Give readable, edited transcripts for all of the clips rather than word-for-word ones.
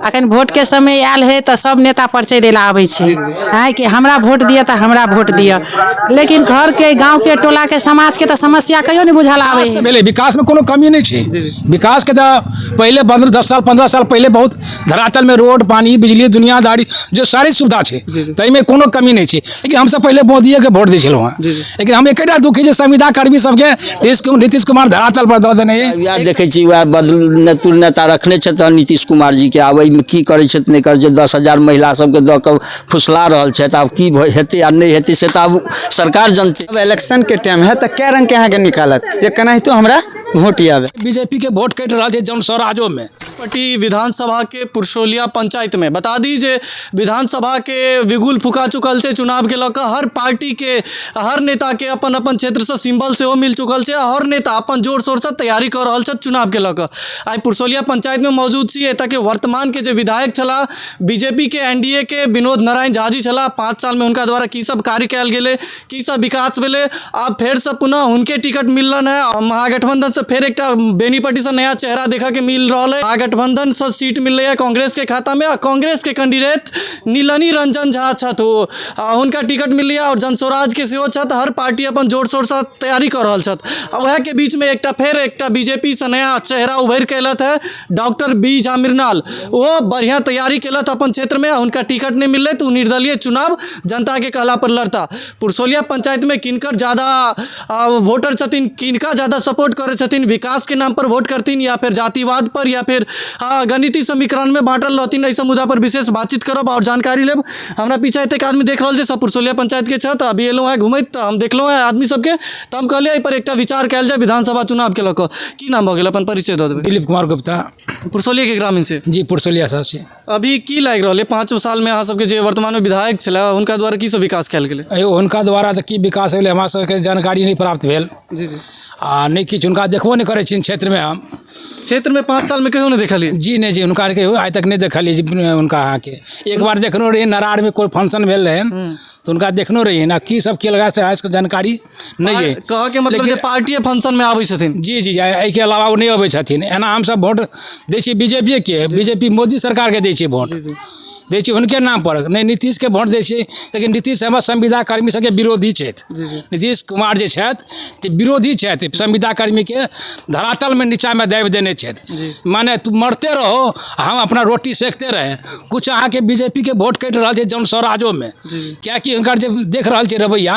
अखन वोटके समय आयल है तऽ सब नेता परिचय दै लए आबै छै आँय कि हमरा वोट दिअ तऽ हमरा वोट दिअ, लेकिन घरके गाँवके टोलाके समाजके तऽ समस्या कहियो नहि बुझल आबै विकास तऽ भेलै, विकासमे कोनो कमी नहि छै। विकासके तऽ पहिले 10 साल 15 साल पहिले बहुत धरातलमे रोड, पानी, बिजली, दुनियादारी जो सारी सुविधा छै, ताहिमे कोनो कमी नहि छै। लेकिन हमसब पहिले मोदिएके वोट दै छलहुँ हँ, लेकिन हम एकेटा दुखी जे संविदा कर्मी सबके नीतीश कुमार धरातल पर दऽ देने। वएह देखै छी, वएह बदल नेता रखने छथि नीतीश कुमार जीके। आब एहिमे की करै छथि, नहि करै छथि, 10,000 महिला सबके दऽ कऽ फुसला रहल छथि। आब की हेतै आ नहि हेतै से तऽ आब सरकार जनतै। अब इलेक्शन के टाइम है तऽ कै रंग के अहाँके निकालत जे केनाहितो हमरा वोट आबे। बीजेपी के वोट कटि रहल छै जन स्वराजोमे। पट्टी विधानसभा के पुरसोलिया पंचायत में बता दी जे विधानसभा के बिगुल फुका चुकल छै। चुनाव के लऽ कऽ हर पार्टी के हर नेता के अपन अपन क्षेत्र से सिंबल सेहो मिल चुकल छै। हर नेता अपन जोर शोर से तैयारी कऽ रहल छथि चुनाव के लऽ कऽ। आइ पुरसोलिया पंचायत में मौजूद छी। एतऽ के वर्तमान के जे विधायक छलाह बीजेपी के एनडीए के विनोद नारायण झा जी छलाह। 5 साल में हुनका द्वारा की सब कार्य कयल गेलै, की सब विकास भेलै, आब फेर से पुनः हुनके टिकट मिललनि है। महागठबंधन से फेर एकटा बेनीपट्टी से नया चेहरा देखऽ के मिल रहल है। महागठबंधन से सीट मिललै है कांग्रेस के खाता में, आ कांग्रेस के कैंडिडेट नीलनी रंजन झा छथि, ओ हुनका टिकट मिललै है। और जनस्वराज के सेहो छथि। हर पार्टी अपन जोर शोर से तैयारी कऽ रहल छथि। आ वएह के बीच में एकटा फेर एकटा बीजेपी से नया चेहरा उभरि के अयलथि है, डॉक्टर बी झा मृणाल। ओ बढ़िया तैयारी केलथि अपन क्षेत्र में, हुनका टिकट नहीं मिललै तऽ ओ निर्दलीय चुनाव जनता के कहला पर लड़ता। पुरसोलिया पंचायत में किनकर ज़्यादा वोटर छथिन, किनका ज़्यादा सपोर्ट करै छथिन, विकास के नाम पर वोट करथिन या फिर जातिवाद पर या फिर गणितीय समीकरण में बांटल रहथिन, एहि सब मुद्दा पर विशेष बातचीत करब और जानकारी लेब। हमरा पीछा एतेक आदमी देख रहल छै, सब पुरसोलिया पंचायत के छथि। अभी एलहुँ हेँ घुमैत तऽ हम देखलहुँ हेँ आदमी सबके, तऽ हम कहलियै एहि पर एकटा विचार कयल जाय विधानसभा चुनाव के लऽ कऽ। की नाम भऽ गेल, अपन परिचय दऽ देबै? दिलीप कुमार गुप्ता। पुरसोलिया के ग्रामीण से? जी, पुरसोलिया से छी। अभी की लागि रहल है 5 साल में अहाँ सबके जे वर्तमान में विधायक छलै हुनका द्वारा की सब विकास कयल गेलै? अयो, हुनका द्वारा तऽ की विकास भेलै हमरा सबके जानकारी नहि प्राप्त भेल। जी जी। आ नहि किछु हुनका देखबो नहि करै छियनि क्षेत्रमे हम। क्षेत्रमे 5 सालमे कहियो नहि देखलियै? जी नहि जी, हुनका आरके आइ तक नहि देखलियै जी हुनका। अहाँके एक बार देखनो रहियै, नरारमे कोइ फंक्शन भेल रहै तऽ हुनका देखनो रहियै ने। की सब केलक से आज जानकारी नहि अइ। कहऽके मतलब जे पार्टीए फंक्शनमे आबै छथिन? जी जी, एहिके अलावा ओ नहि अबै छथिन। एना हमसब वोट दै छियै बीजेपीके, बीजेपी मोदी सरकारके दै छियै, वोट दै छियै हुनके नाम पर, नहि नीतीशके वोट दै छियै। लेकिन नीतीश हमर संविदा कर्मी सबके विरोधी छथि। नीतीश कुमार जे छथि जे विरोधी छथि, संविदा कर्मीके धरातलमे नीचाँमे दाबि देने छथि। माने तू मरते रहो, हम अपना रोटी सेकते रहे। किछु अहाँके बीजेपीके वोट कटि रहल छै जन स्वराजोमे, किएकि हुनकर जे देख रहल छै रवैया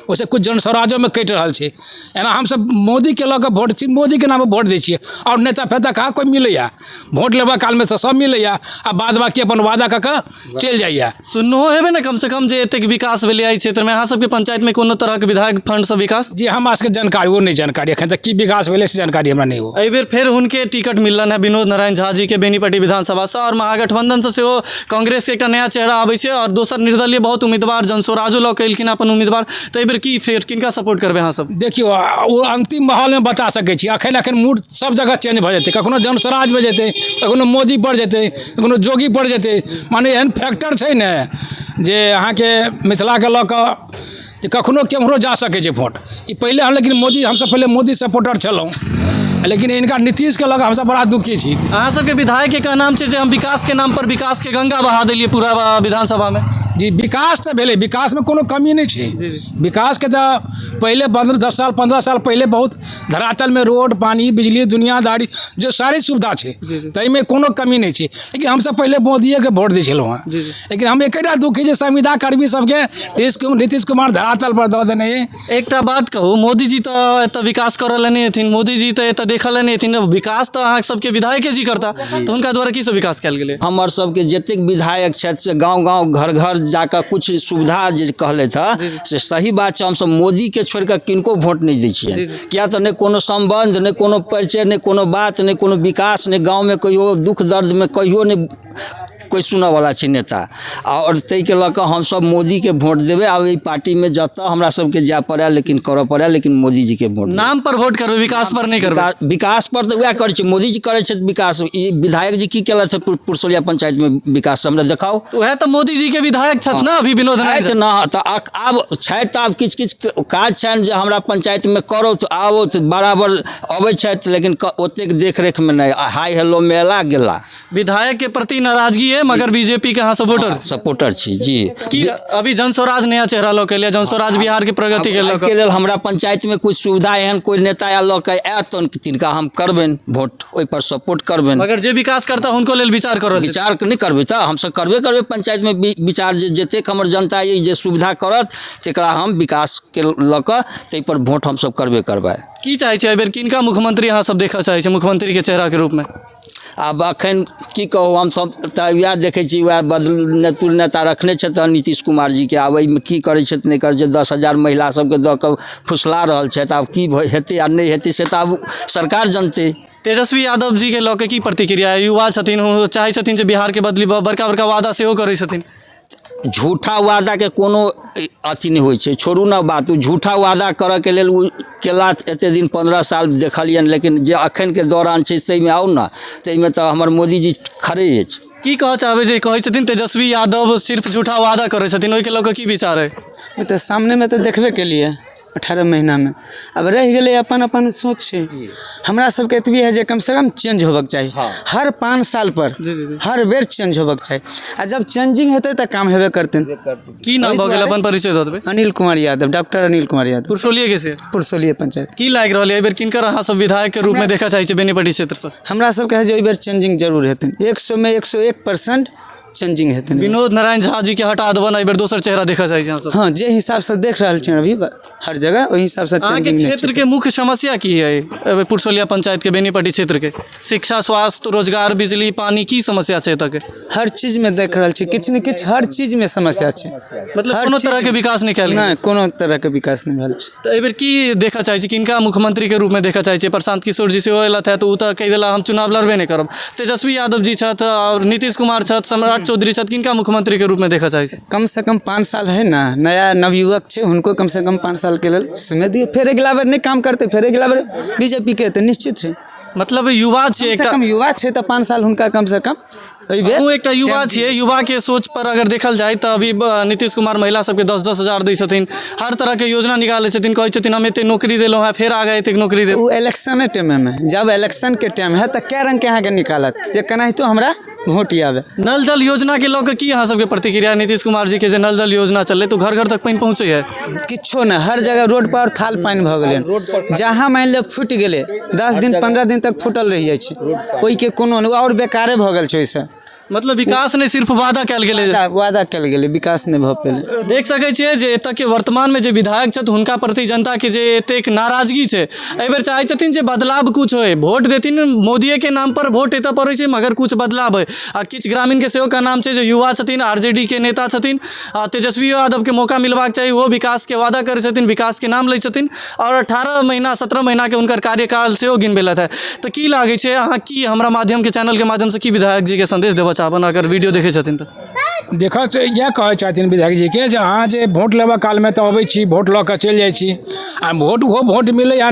ओहिसँ किछु जन स्वराजोमे कटि रहल छै। एना हमसब मोदीके लऽ कऽ वोट छी, मोदीके नामपर वोट दै छियै। आओर नेता फेता कहाँ कोइ मिलैए? वोट लेबऽ कालमे तऽ सब मिलैए आ बाद बाँकी अपन वादा कऽ कऽ चलि जाइए। सुननो हेबै ने कमसँ कम जे एतेक विकास भेलै एहि क्षेत्रमे, अहाँ सबके पंचायतमे कोनो तरहक विधायक फंडसँ विकास? जी, हमरा सबके जानकारी ओ नहि जानकारी, एखन तक की विकास भेलै से जानकारी हमरा नहि हो। एहिबेर फेर हुनके टिकट मिललनि हेँ विनोद नारायण झा जीके बेनीपट्टी विधानसभासँ, आओर महागठबंधनसँ सेहो कांग्रेसके एकटा नया चेहरा आबै छै आओर दोसर निर्दलीय बहुत उम्मीदवार जनस्वराजो लऽ कऽ एलखिन अपन उम्मीदवार। तऽ एहिबेर की फेर किनका सपोर्ट करबै अहाँ सब? देखियौ, ओ अन्तिम माहौलमे बता सकै छी। एखन एखन मूड सब जगह चेंज भऽ जेतै। कखनो जनस्वराजमे जेतै, कखनो मोदी पर जेतै, कखनो जोगी पर जेतै। माने एहन फैक्टर छै ने जे अहाँके मिथिलाके लऽ कऽ जे कखनो केम्हरो जा सकै छै वोट। ई पहिले हम लेकिन मोदी, हमसब पहिले मोदी सपोर्टर छलहुँ, लेकिन हिनका नीतीशके लऽ कऽ हमसब बड़ा दुखी छी। अहाँ सबके विधायकके कहनाम छै जे हम विकासके नाम पर विकासके गंगा बहा देलियै पूरा विधानसभामे। जी, विकास तऽ भेलै, विकासमे कोनो कमी नहि छै। विकासके तऽ पहिले 10 साल 15 साल पहिले बहुत धरातलमे रोड, पानी, बिजली, दुनियादारी जो सारी सुविधा छै, ताहिमे कोनो कमी नहि छै। लेकिन हमसब पहिले मोदिएके वोट दै छलहुँ हँ, लेकिन हम एकेटा दुखी जे संविदा कर्मी सबके नीतीश कुमार धरातल पर दऽ देने। एकटा बात कहू, मोदीजी तऽ एतऽ विकास करऽ लए नहि एथिन, मोदीजी तऽ एतऽ देखऽ लए नहि एथिन, विकास तऽ अहाँ सबके विधायके जी करता, तऽ हुनका द्वारा की सब विकास कयल गेलै? हमर सबके जतेक विधायक छथि से गाँव गाँव घर घर जाकऽ किछु सुविधा जे कहलथि हँ से सही बात छै। हमसब मोदीके छोड़िकऽ किनको वोट नहि दै छियनि, किया तऽ नहि कोनो सम्बन्ध, नहि कोनो परिचय, नहि कोनो बात, नहि कोनो विकास, नहि गाँवमे कहियो दुःख दर्दमे कहियो नहि कोइ सुनऽवला छै नेता। आओर ताहिके लऽ कऽ हमसभ मोदीके वोट देबै। आब एहि पार्टीमे जतऽ हमरा सबके जाय पड़ै लेकिन करऽ पड़ै, लेकिन मोदीजीके वोट देबै। नाम पर वोट करबै, विकास पर नहि करबै? विकास पर तऽ वएह करै छै, मोदीजी करै छथि विकास। ई विधायक जी की केलथि पुरसौलिया पंचायतमे विकास, हमरा देखाउ। वएह तऽ मोदीजी के विधायक छथि ने अभी विनोद नारायण छथि ने, तऽ आब छथि तऽ आब किछु किछु काज छनि जे हमरा पंचायतमे करो तऽ आबो तऽ बराबर अबै छथि, लेकिन ओतेक देखरेखमे नहि, हाई हेलोमे अयला गेला। विधायक के प्रति नाराजगी है मगर बीजेपी के अहाँ सपोर्टर? सपोर्टर छी जी। की अभी जन स्वराज नया चेहरा लऽ के एलै, जन स्वराज बिहार के प्रगति के लऽ के लेल हमरा पंचायत में कोई सुविधा एहन कोई नेता लऽ के आयत तऽ तिनका हम करबनि वोट, ओहिपर सपोर्ट करबनि। मगर जे विकास करता हुनको लेल विचार करल? विचार नहि करबै तऽ हमसब करबे करबै पंचायत में विचार, जे जतेक हमर जनता अइ जे सुविधा करत तकरा हम विकास के लऽ कऽ ताहिपर वोट हमसब करबे करबै। की चाहै छी एहिबेर किनका मुख्यमंत्री अहाँ सब देखऽ चाहै छी मुख्यमंत्री के चेहरा के रूप में? आब एखन की कहू, हमसब तऽ वएह देखै छी, वएह बदल नेता रखने छथि नीतीश कुमार जीके। आब एहिमे की करै छथि नहि करै छथि, 10,000 महिला सबके दऽ कऽ फुसला रहल छथि। आब की हेतै आ नहि हेतै से तऽ आब सरकार जनतै। तेजस्वी यादव जी के लऽ के की प्रतिक्रिया है? युवा छथिन, चाहै छथिन जे बिहार के बदली, बड़का बड़का वादा सेहो करै छथिन। झूठा वादाके कोनो अथी नहि होइ छै, छोड़ू ने बात। ओ झूठा वादा करऽके लेल ओ केला एते दिन 15 साल देखलियनि, लेकिन जे अखनके दौरान छै ताहिमे आउ ने, ताहिमे तऽ हमर मोदीजी खड़े अछि। की कहऽ चाहबै जे कहै छथिन तेजस्वी यादव सिर्फ झूठा वादा करै छथिन, ओहिके लऽ कऽ की विचार है? ओ तऽ सामनेमे तऽ देखबे केलियै 18 महीनामे। आब रहि गेलै अपन अपन सोच छै। हमरा सबके एतबी है जे कमसँ कम चेंज होबक चाही हर 5 साल पर, हर बेर चेंज होबक चाही। आ जब चेंजिंग हेतै तऽ काम हेबे करतै। की नाम भऽ गेल, अपन परिचय दऽ देबै? अनिल कुमार यादव, डॉक्टर अनिल कुमार यादव। पुरसौलिये के से? पुरसौलिये पंचायत। की लागि रहल है एहिबेर किनकर अहाँ सब विधायक के रूप में देखऽ चाहै छी बेनीपट्टी क्षेत्रसँ? हमरा सबके है जे एहिबेर चेंजिंग जरूर हेतै, 100 में 101% चेंजिंग हेतै। विनोद नारायण झा जी के हटा देबनि, एहिबेर दोसर चेहरा देखऽ चाहै छी अहाँ सब? हँ, जे हिसाबसँ देख रहल छी अभी हर जगह ओहि हिसाबसँ अहाँके चेंजिंग क्षेत्र के मुख्य समस्या की है पुरसौलिया पंचायत के बेनीपट्टी क्षेत्र के? शिक्षा, स्वास्थ्य, रोजगार, बिजली, पानी, की समस्या छै एतऽ के? हर चीजमे देख रहल छी किछु ने किछु, हर चीजमे समस्या छै। मतलब कोनो तरहके विकास नहि कयल गेल? नहि, कोनो तरहके विकास नहि भेल छै। तऽ एहिबेर की देखऽ चाहै छी, किनका मुख्यमंत्री के रूपमे देखऽ चाहै छी? प्रशांत किशोर जी सेहो अयलथि हँ तऽ ओ तऽ कहि देला हम चुनाव लड़बे नहि करब। तेजस्वी यादव जी छथि आओर नीतीश कुमार छथि, सम्राट चौधरी छथि, किनका मुख्यमंत्री के रूपमे देखऽ चाहै छी? कम से कम 5 साल है ने, नया नवयुवक छै, हुनको कम से कम 5 साल के लेल समय दियौ। फेर अगिला बेर नहि काम करतै, फेर अगिला बेर बीजेपी के हेतै, निश्चित छै। मतलब युवा छै, कम से एकटा कम युवा छै तऽ 5 साल हुनका कम से कम एहिबेर। अहूँ एकटा युवा छियै, युवाके सोच पर अगर देखल जाय तऽ अभी नीतीश कुमार महिला सबके 10-10 हजार दै छथिन, हर तरहके योजना निकालै छथिन, कहै छथिन हम एते नौकरी देलहुँ हेँ, फेर आगाँ एतेक नौकरी देब। ओ इलेक्शने टाइममे, जब इलेक्शनके टाइम है तऽ कै रङ्गके अहाँके निकालत जे केनाहितो हमरा वोट आबै। नल जल योजनाके लऽ कऽ की अहाँ सबके प्रतिक्रिया? नीतीश कुमार जीके जे नल जल योजना चललै तऽ घर घर तक पानि पहुँचै है? किछो नहि, हर जगह रोड पर थाल पानि भऽ गेलै। जहाँ मानि लिअ फुटि गेलै 10 दिन 15 दिन तक फुटल रहि जाइ छै, ओहिके कोनो नहि, आओर बेकारे भऽ गेल छै ओहिसँ। मतलब विकास नहि, सिर्फ वादा कयल गेलै। वादा कयल गेलै, विकास नहि भऽ पेलै। देख सकै छियै जे एतऽ के वर्तमानमे जे विधायक छथि हुनका प्रति जनताके जे एतेक नाराजगी छै। एहिबेर चाहै छथिन जे बदलाव कुछ होइ, वोट देथिन मोदियेके नाम पर, वोट एतऽ पड़ै छै मगर कुछ बदलाव होइ। आ किछु ग्रामीणके सेहो के नाम छै जे युवा छथिन, RJD के नेता छथिन, आ तेजस्वी यादवके मौका मिलबाक चाही, ओहो विकासके वादा करै छथिन, विकासके नाम लै छथिन आओर 18 महीना 17 महीनाके हुनकर कार्यकाल सेहो गिनबेलथि हँ। तऽ की लागै छै अहाँ की हमरा माध्यमके चैनलके माध्यमसँ की विधायक जीके संदेश देबऽ चाहबनि अगर वीडियो देखै छथिन तऽ? देखऽ इएह कहै चाहथिन विधायक जीके जे अहाँ जे वोट लेबऽ कालमे तऽ अबै छी, वोट लऽ कऽ चलि जाइ छी, आ वोट ओहो वोट मिलैए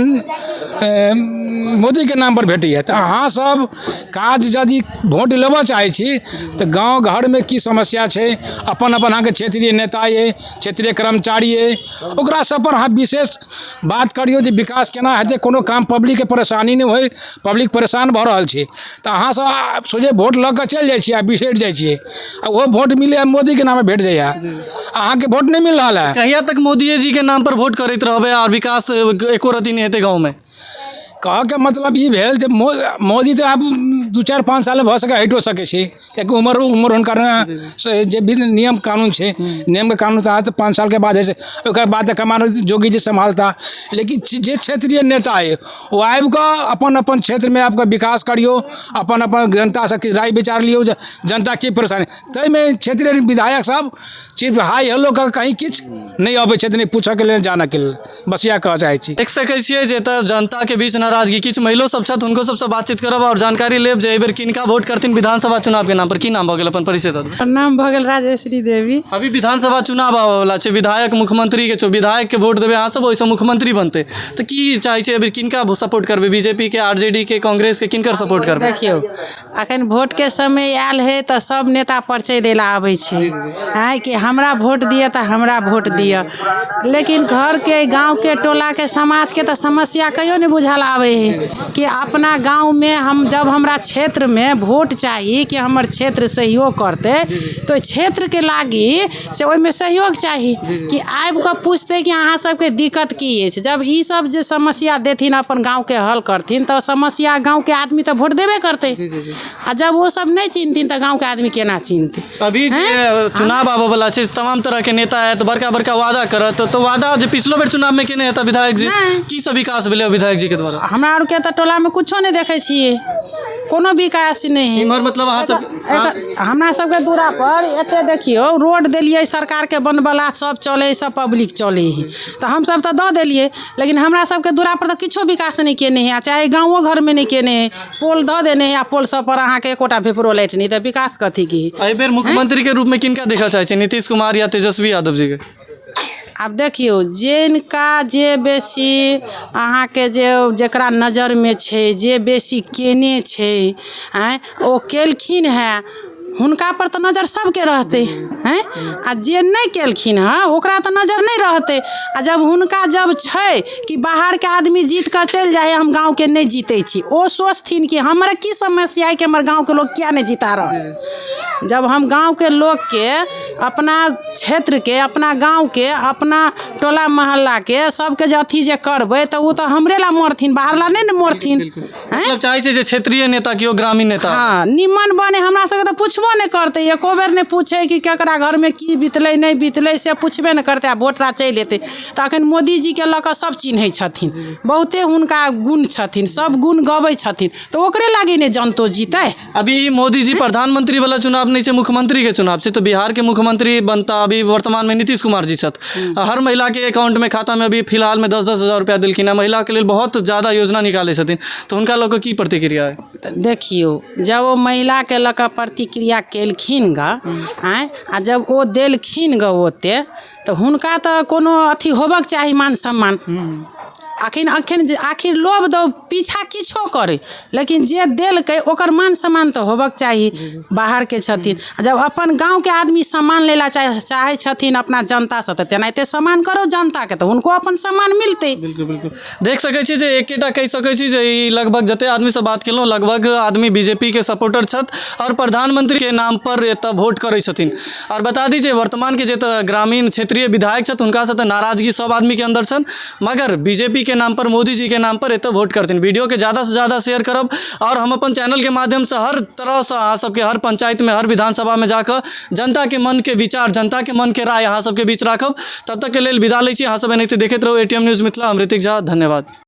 मोदीके नामपर भेटैए, तऽ अहाँ सब काज यदि वोट लेबऽ चाहै छी तऽ गाँव घरमे की समस्या छै, अपन अपन अहाँके क्षेत्रीय नेता अइ, क्षेत्रीय कर्मचारी अइ, ओकरा सबपर अहाँ विशेष बात करियौ जे विकास केना हेतै, कोनो काम पब्लिकके परेशानी नहि होइ, पब्लिक परेशान भऽ रहल छै। तऽ अहाँ सब सोझे वोट लऽ कऽ चलि जाइ छियै आ बिसरि जाइ छियै, आ ओहो वोट मिलैए मोदीके नामपर भेट जाइए, अहाँके वोट नहि मिल रहल है। कहिया तक मोदिये जी के नाम पर वोट करैत रहबै आओर विकास एको रति नहि हेतै गाँवमे? कहऽके मतलब ई भेल जे मोदी तऽ आब 2-4-5 सालमे भऽ सकै हटिओ सकै छै, कियाकि उमर उमर हुनकर से जे भी नियम कानून छै, नियमके कानून तऽ 5 सालके बाद होइ छै, ओकर बाद तऽ कमान जोगी जी सम्हालता। लेकिन जे क्षेत्रीय नेता अइ ओ आबिकऽ अपन अपन क्षेत्रमे आबिकऽ विकास करियौ, अपन अपन जनतासँ किछु राय विचार लियौ जे जनता की परेशानी, ताहिमे क्षेत्रीय विधायक सब सिर्फ हाई हेलो कऽ कहीँ किछु नहि अबै छथि, नहि पूछऽके लेल जानऽके लेल, बस इएह कहऽ चाहै छी। देख सकै छियै जे एतऽ जनताके बीच नाराजगी, किछु महिलो सब छथि, हुनको सबसँ बातचीत करब आओर जानकारी लेब। लेब जे एहि बेर किनका वोट करथिन विधानसभा चुनावके नाम पर। की नाम भऽ गेल, अपन परिचय दऽ देबै। नाम भऽ गेल राजेश्वरी देवी। अभी विधानसभा चुनाव आबऽवला छै, विधायक मुख्यमंत्री के छौ, विधायक के वोट देबै अहाँ सब, ओहिसँ मुख्यमंत्री बनतै। तऽ की चाहै छियै, अभी किनका सपोर्ट करबै? बीजेपी के, आरजेडी के, कांग्रेस के, किनकर सपोर्ट करबै? देखियौ, अखन वोटके समय आयल है तऽ सब नेता परिचय दै लए आबै छै, आँय, कि हमरा वोट दिअ तऽ हमरा वोट दिअ। लेकिन घरके, गाँवके, टोलाके, समाजके तऽ समस्या कहियो नहि बुझल आबै है कि अपना गाँवमे हम जब हमरा क्षेत्रमे वोट चाही कि हमर क्षेत्र सहयोग करतै, तऽ ओहि क्षेत्रके लागी से ओहिमे सहयोग चाही कि आबि कऽ पुछतै कि अहाँ सबके दिक्कत की अछि। जब ई सब जे समस्या देथिन, अपन गाँवके हल करथिन, तऽ समस्या गाँवके आदमी तऽ वोट देबे करतै। आ जब ओ सब नहि चिन्हथिन तऽ गाँवके आदमी केना चिन्हतै? अभी जे चुनाव आबऽ वाला छै, तमाम तरह के नेता आयत, बड़का बड़का वादा करत, तऽ वादा जे पिछलो बेर चुनाव में केने हेता विधायक जी, की सब विकास भेलै विधायक जी के द्वारा? हमरा आरके तऽ टोलामे कुछो नहि देखै छियै, कोनो विकास नहि है। इम्हर मतलब अहाँ सब हमरा सबके दूरा पर एते देखियौ, रोड देलियै सरकारके बनबला, सब चलै, सब पब्लिक चलै है, तऽ हमसब तऽ दऽ देलियै, लेकिन हमरा सबके दूरा पर तऽ किछो विकास नहि केने है, आ चाहे गाँवो घरमे नहि केने है। पोल दऽ देने है आ पोल सब पर अहाँके एकोटा भेपरो लाइट नहि, तऽ विकास कथीके है? एहि बेर मुख्यमंत्री के रूप में किनका देखऽ चाहै छै, नीतीश कुमार या तेजस्वी यादव जी के? आब देखियौ, जिनका जे बेसी अहाँके जे जकरा नजरमे छै, जे बेसी केने छै, आँय, ओ केलखिन हेँ, हुनका पर तऽ नजर सबके रहतै। हँ, आ जे नहि केलखिन हँ, ओकरा तऽ नजर नहि रहतै। आ जब हुनका जब छै कि बाहरके आदमी जीत कऽ चलि जाइ हइ, हम गाँवके नहि जीतै छी, ओ सोचथिन कि हमर की समस्या है कि हमर गाँवके लोक किया नहि जिता रहल। जब हम गाँवके लोकके, अपना क्षेत्रके, अपना गाँवके, अपना टोला मोहल्लाके सबके जे अथी जे करबै, तऽ ओ तऽ हमरे ला मरथिन, बाहर ला नहि ने मरथिन। आँय? मतलब चाहै छै जे क्षेत्रीय नेता केओ, ग्रामीण नेता। हँ, निमन बने। हमरा सबके तऽ पुछबो नहि करतै, एको बेर नहि पूछै कि केकरा घरमे की बितलै, नहि बितलै, से पुछबे नहि करतै आ वोट ला चलि एतै। तऽ अखन मोदीजीके लऽ कऽ सब चिन्है छथिन, बहुते हुनका गुण छथिन, सब गुण गबै छथिन, तऽ ओकरे लागी ने जनतो जीतै। अभी ई मोदी जी प्रधानमंत्री वाला चुनाव नहि छै, मुख्यमंत्री के चुनाव छै, तऽ बिहार के मुख्यमंत्री बनता अभी वर्तमान में नीतीश कुमार जी छथि। हर महिला के अकाउंट में, खाता में अभी फिलहाल में 10-10 हजार रुपया देलखिन हैं, महिला के लेल बहुत ज्यादा योजना निकालै छथिन, तऽ हुनका लऽ कऽ की प्रतिक्रिया है? तऽ देखियौ, जब ओ महिलाके लऽ कऽ प्रतिक्रिया केलखिन गऽ, आँय, आ जब ओ देलखिन गऽ ओते, तऽ हुनका तऽ कोनो अथी होबक चाही, मान सम्मान। अखन अखन जे आखिर लोभ दौ पीछा किछो करै, लेकिन जे देलकै ओकर मान सम्मान तऽ होबक चाही। बाहरके छथिन आ जब अपन गाँवके आदमी सम्मान लै लए चाहै छथिन अपना जनतासँ, तऽ तेनाहिते सम्मान करू जनताके, तऽ हुनको अपन सम्मान मिलतै। बिल्कुल बिल्कुल, देख सकै छी जे एकेटा कहि सकै छी जे ई लगभग जते आदमीसँ बात केलहुँ, लगभग आदमी बीजेपी के सपोर्टर छथि आओर प्रधानमंत्री के नाम पर एतऽ वोट करै छथिन। आओर बता दी जे वर्तमान के जे एतऽ ग्रामीण क्षेत्रीय विधायक छथि, हुनकासँ तऽ नाराजगी सब आदमीके अंदर छनि, मगर बीजेपी के नाम पर, मोदी जी के नाम पर एतऽ वोट करथिन। वीडियोके ज़्यादासँ ज़्यादा शेयर करब आओर हम अपन चैनलके माध्यमसँ हर तरहसँ अहाँ सबके हर पंचायतमे, हर विधानसभामे जाकऽ जनताके मनके विचार, जनताके मनके राय अहाँ सबके बीच राखब। तब तकके लेल विदा लै छी। अहाँ सब एनाहिते देखैत रहू एटीएम न्यूज़ मिथिला। हम ऋतिक झा, धन्यवाद।